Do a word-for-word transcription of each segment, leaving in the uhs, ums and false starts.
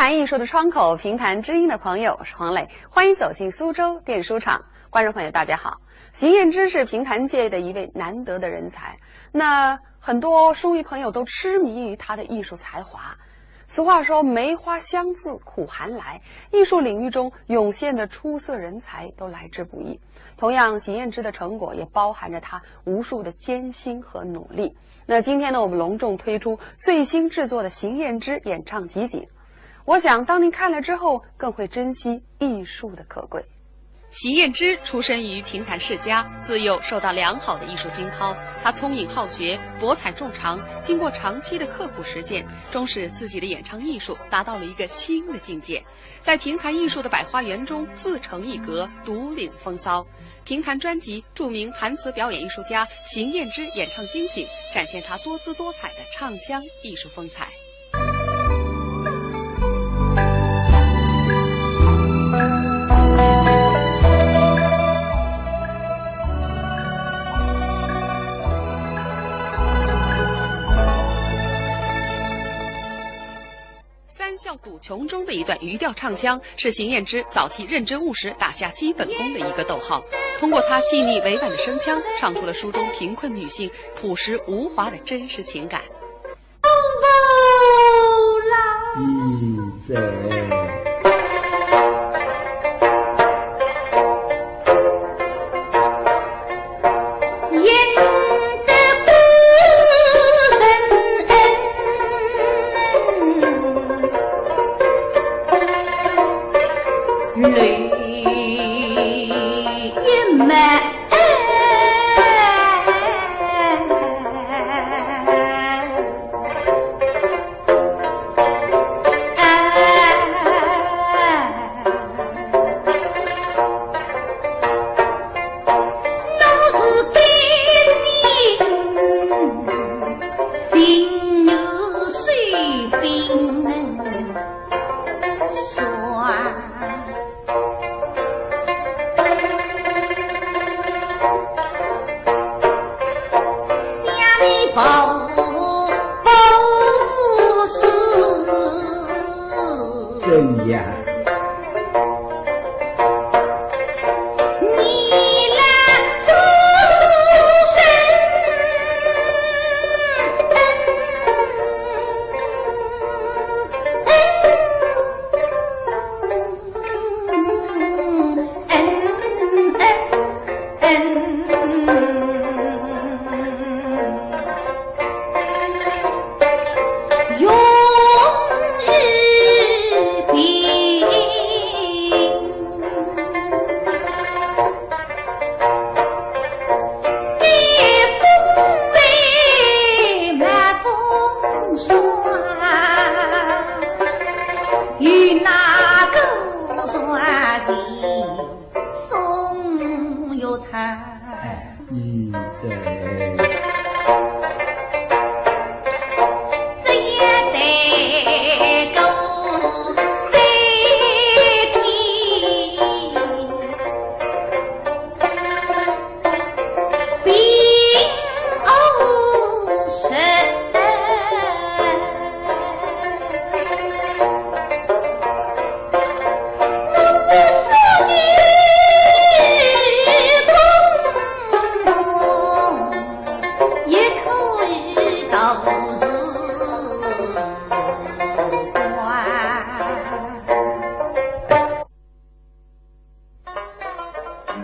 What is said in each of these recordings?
谈艺术的窗口，评弹知音的朋友，我是黄磊，欢迎走进苏州电书场。观众朋友，大家好。邢晏之是评弹界的一位难得的人才，那很多书迷朋友都痴迷于他的艺术才华。俗话说，梅花香自苦寒来，艺术领域中涌现的出色人才都来之不易。同样，邢晏之的成果也包含着他无数的艰辛和努力。那今天呢，我们隆重推出最新制作的邢晏之演唱集锦。我想，当您看了之后，更会珍惜艺术的可贵。邢晏之出身于评弹世家，自幼受到良好的艺术熏陶。他聪颖好学，博采众长，经过长期的刻苦实践，终使自己的演唱艺术达到了一个新的境界，在评弹艺术的百花园中自成一格，独领风骚。评弹专辑著名弹词表演艺术家邢晏之演唱精品，展现他多姿多彩的唱腔艺术风采。《三笑古琼》中的一段余调唱腔，是邢晏之早期认真务实、打下基本功的一个逗号。通过他细腻委婉的声腔，唱出了书中贫困女性朴实无华的真实情感。嗯，在。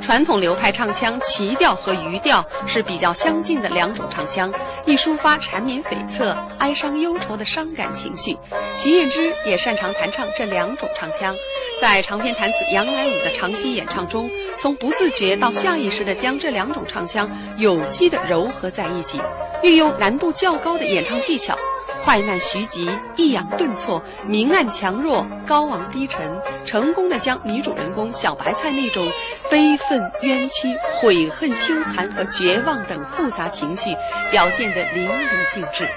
传统流派唱腔齐调和余调是比较相近的两种唱腔，易抒发缠绵悱恻、哀伤忧愁的伤感情绪。邢晏之也擅长弹唱这两种唱腔，在长篇弹词《杨乃武》的长期演唱中，从不自觉到下意识地将这两种唱腔有机地糅合在一起，运用难度较高的演唱技巧，快慢徐急、抑扬顿挫、明暗强弱、高昂低沉，成功地将女主人公小白菜那种悲愤、冤屈、悔恨、羞惭和绝望等复杂情绪表现得淋漓尽致。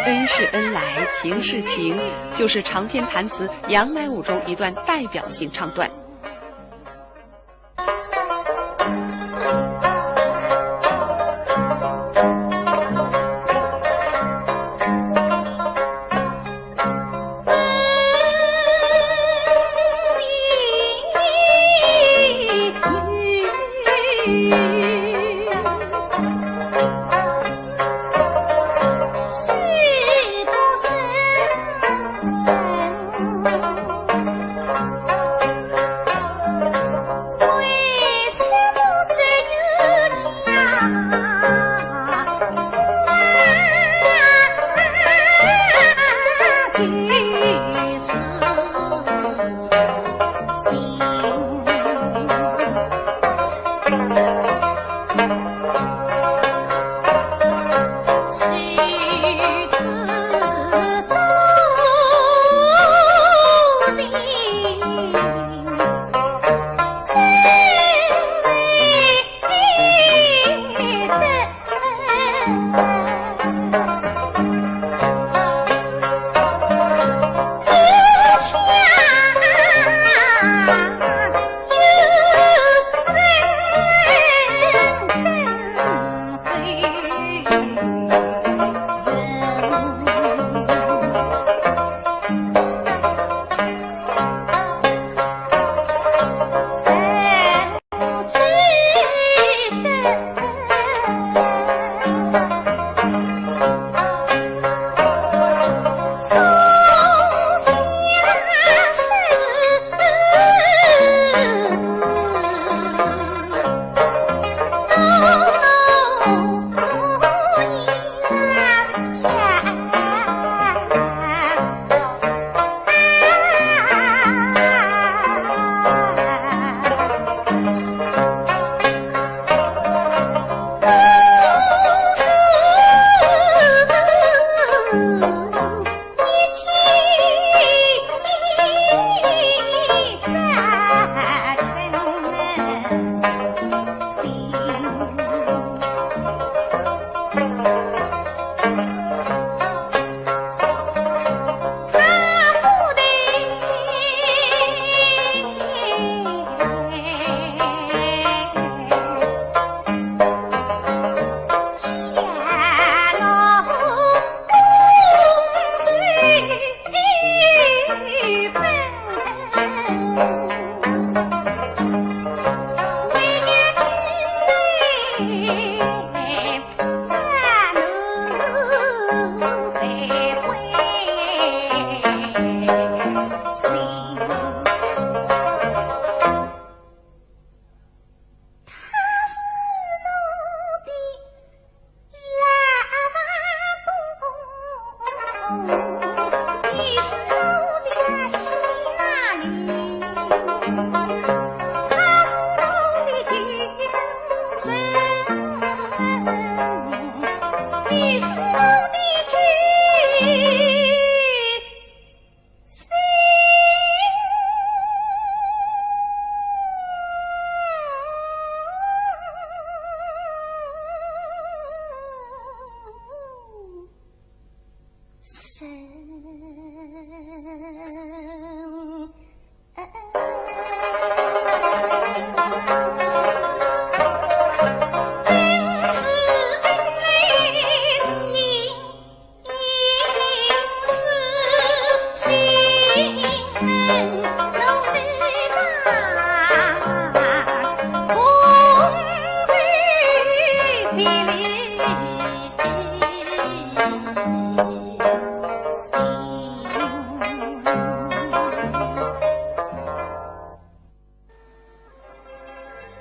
恩是恩来，情是情，就是长篇弹词《杨乃武》中一段代表性唱段。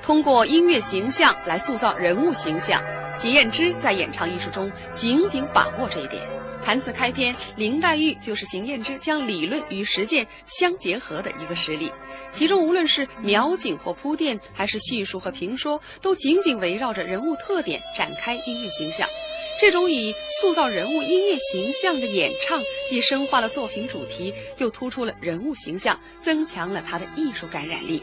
通过音乐形象来塑造人物形象，邢燕之在演唱艺术中紧紧把握这一点。弹词开篇，林黛玉就是邢燕之将理论与实践相结合的一个实例。其中无论是描景或铺垫，还是叙述和评说，都紧紧围绕着人物特点展开音乐形象。这种以塑造人物音乐形象的演唱，既深化了作品主题，又突出了人物形象，增强了它的艺术感染力。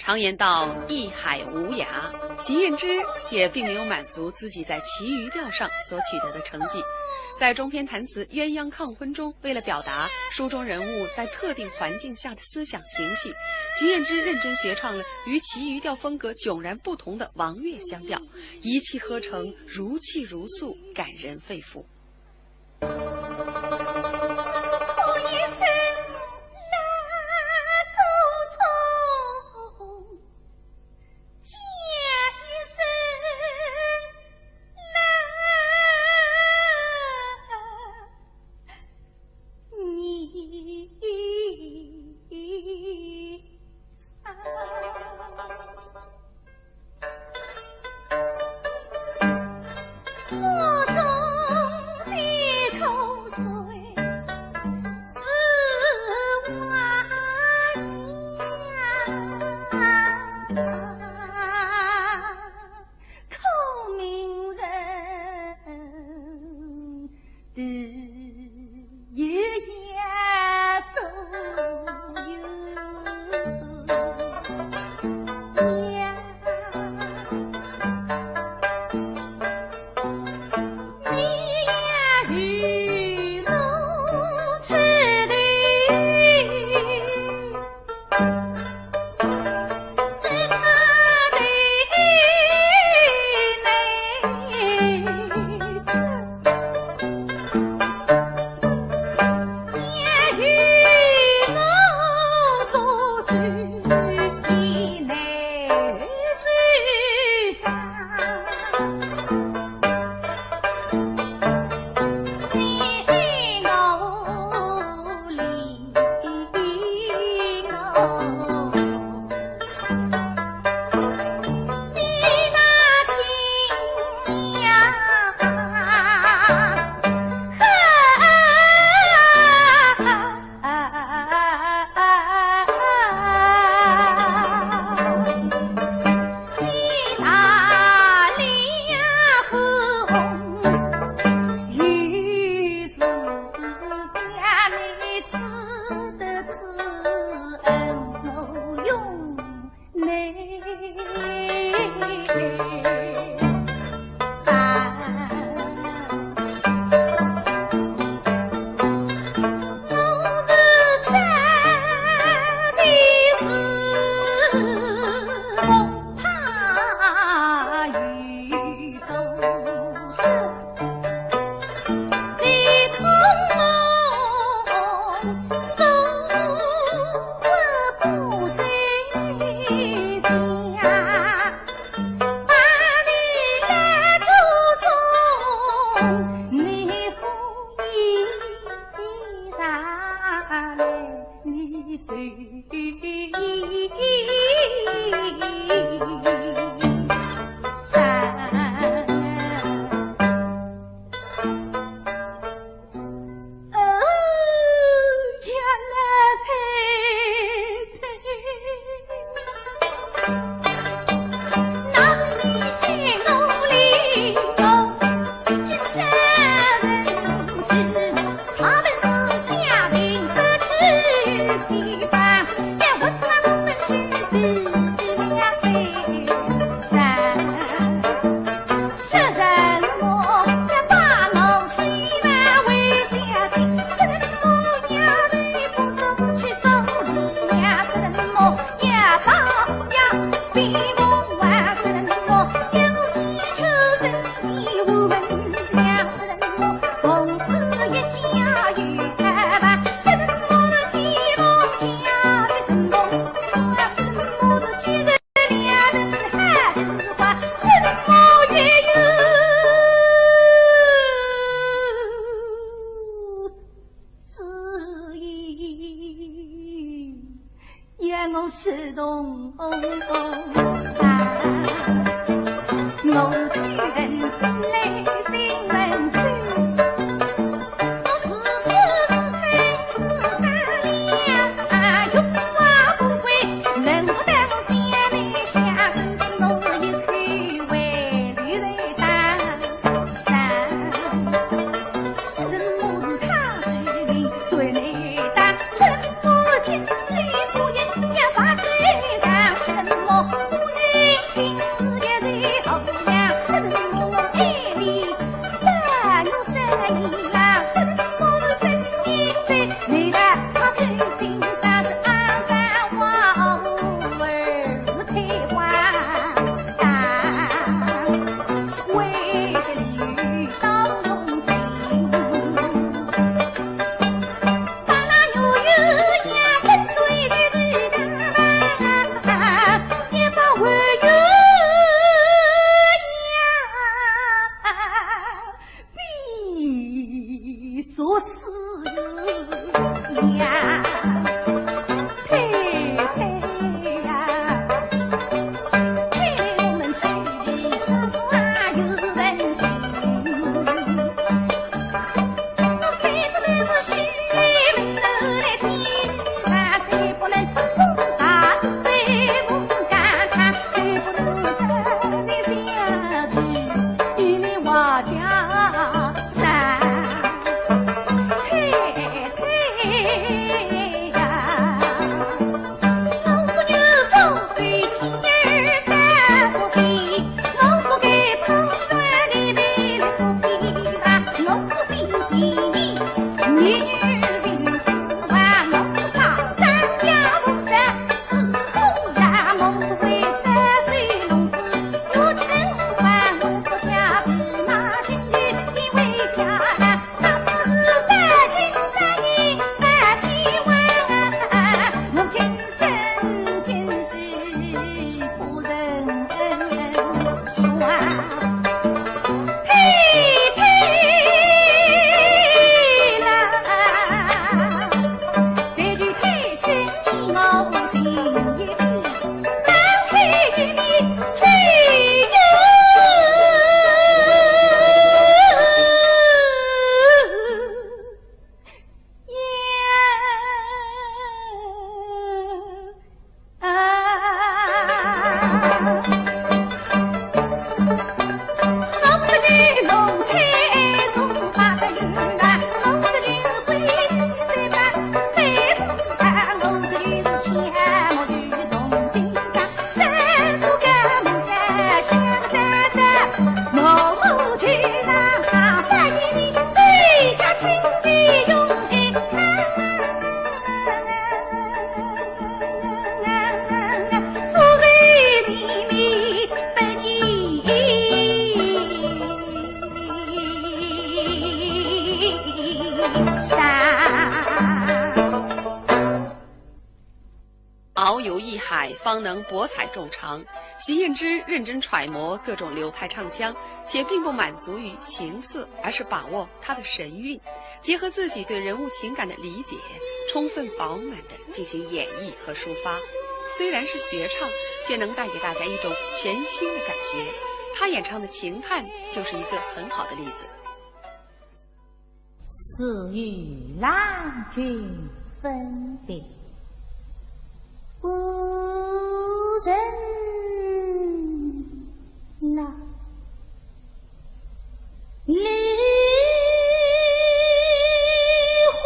常言道“一海无涯”，席砚之也并没有满足自己在其余调上所取得的成绩。在中篇弹词《鸳鸯抗婚》中，为了表达书中人物在特定环境下的思想情绪，席砚之认真学唱了与其余调风格迥然不同的王乐乡调，一气呵成，如泣如诉，感人肺腑。遨游艺海，方能博采众长。席燕之认真揣摩各种流派唱腔，且并不满足于形似，而是把握它的神韵，结合自己对人物情感的理解，充分饱满地进行演绎和抒发。虽然是学唱，却能带给大家一种全新的感觉。他演唱的《秦汉》就是一个很好的例子。 是与郎君分别无人呐。梨花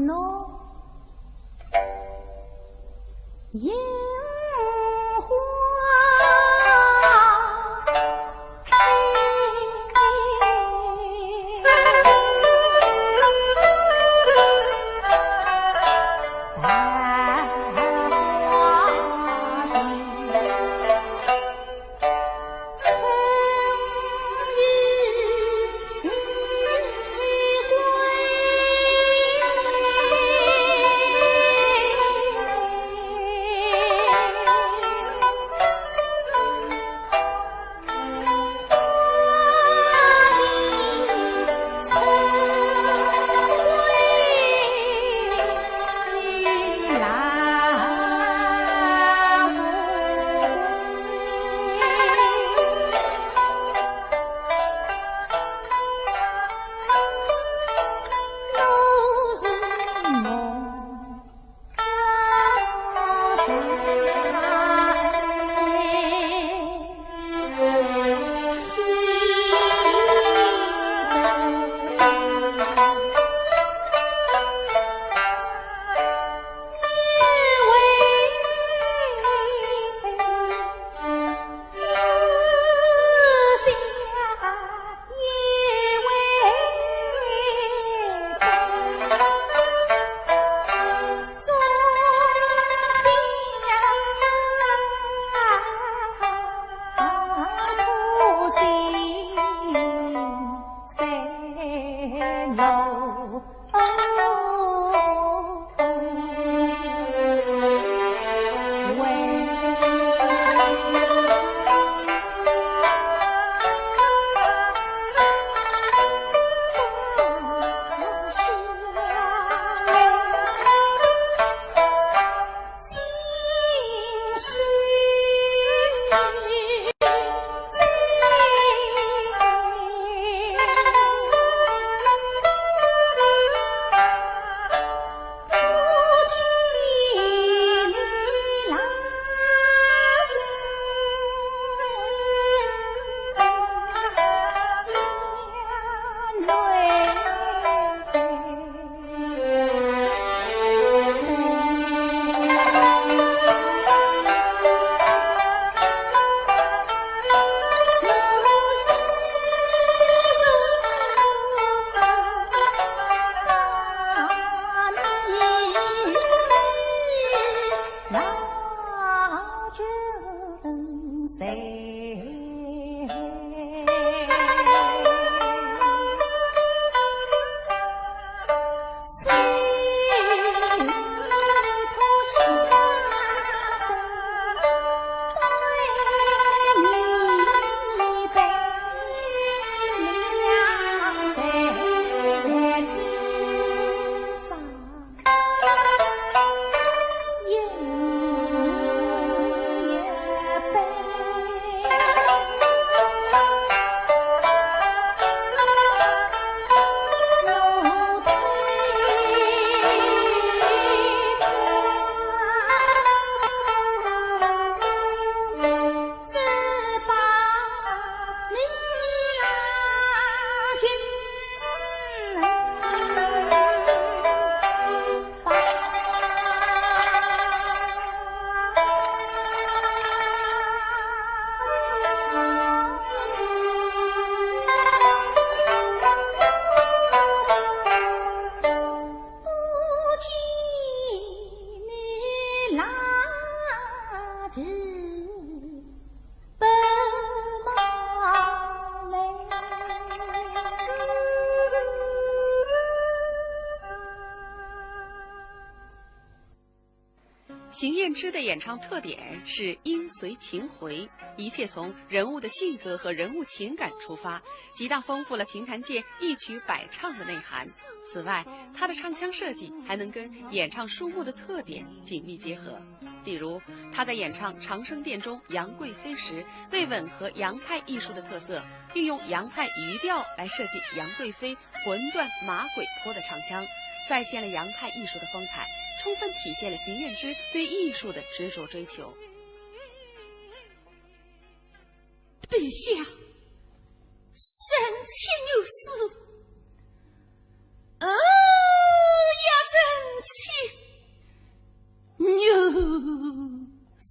浓。邢燕之的演唱特点是音随情回，一切从人物的性格和人物情感出发，极大丰富了评弹界一曲百唱的内涵。此外，她的唱腔设计还能跟演唱书目的特点紧密结合。例如，她在演唱《长生殿》中杨贵妃时，为吻合杨派艺术的特色，运用杨派语调来设计杨贵妃魂断马鬼坡的唱腔，再现了杨派艺术的风采，充分体现了邢燕之对艺术的执着追求。陛下，臣妾有诗。呃呀，臣妾有诗。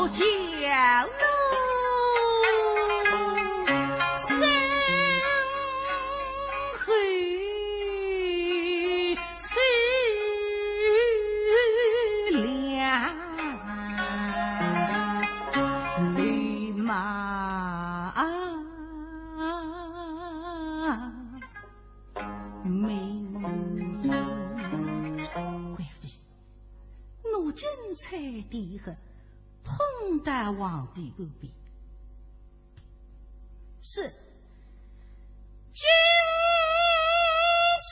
叫我身后乘凉绿马鸣。贵妃，奴钦差的很，碰到皇帝后边。是。钦差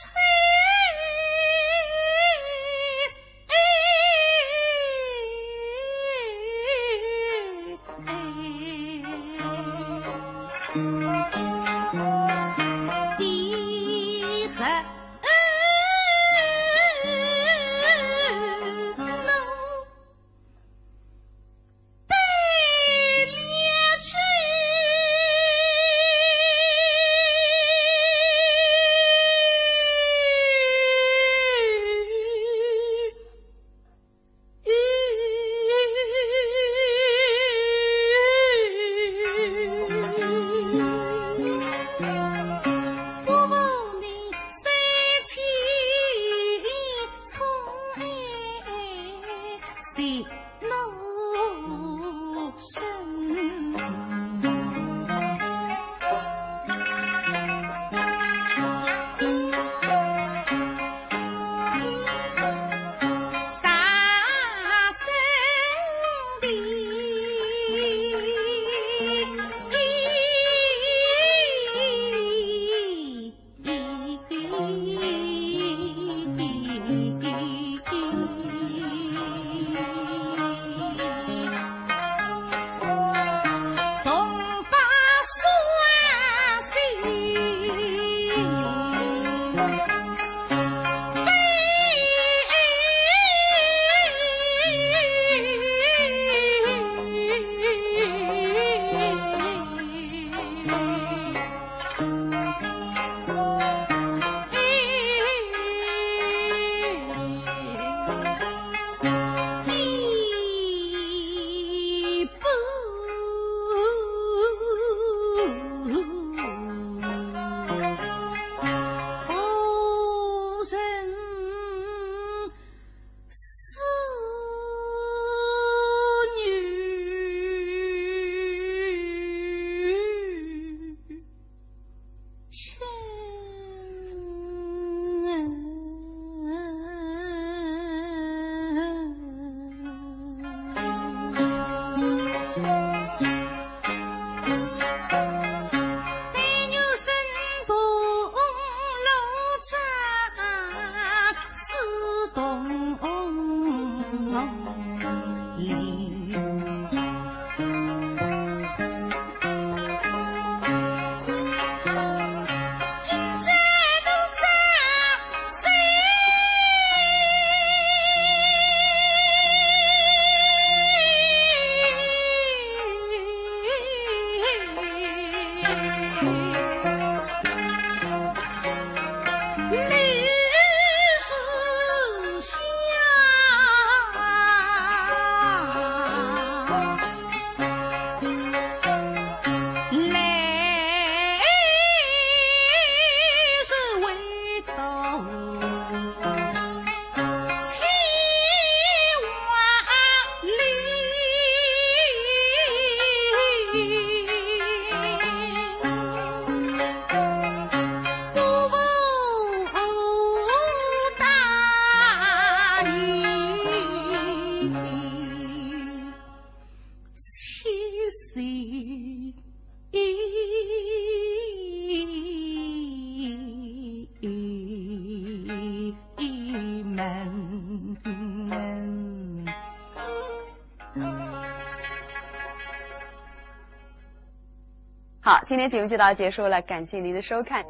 的很。好，今天节目就到结束了，感谢您的收看。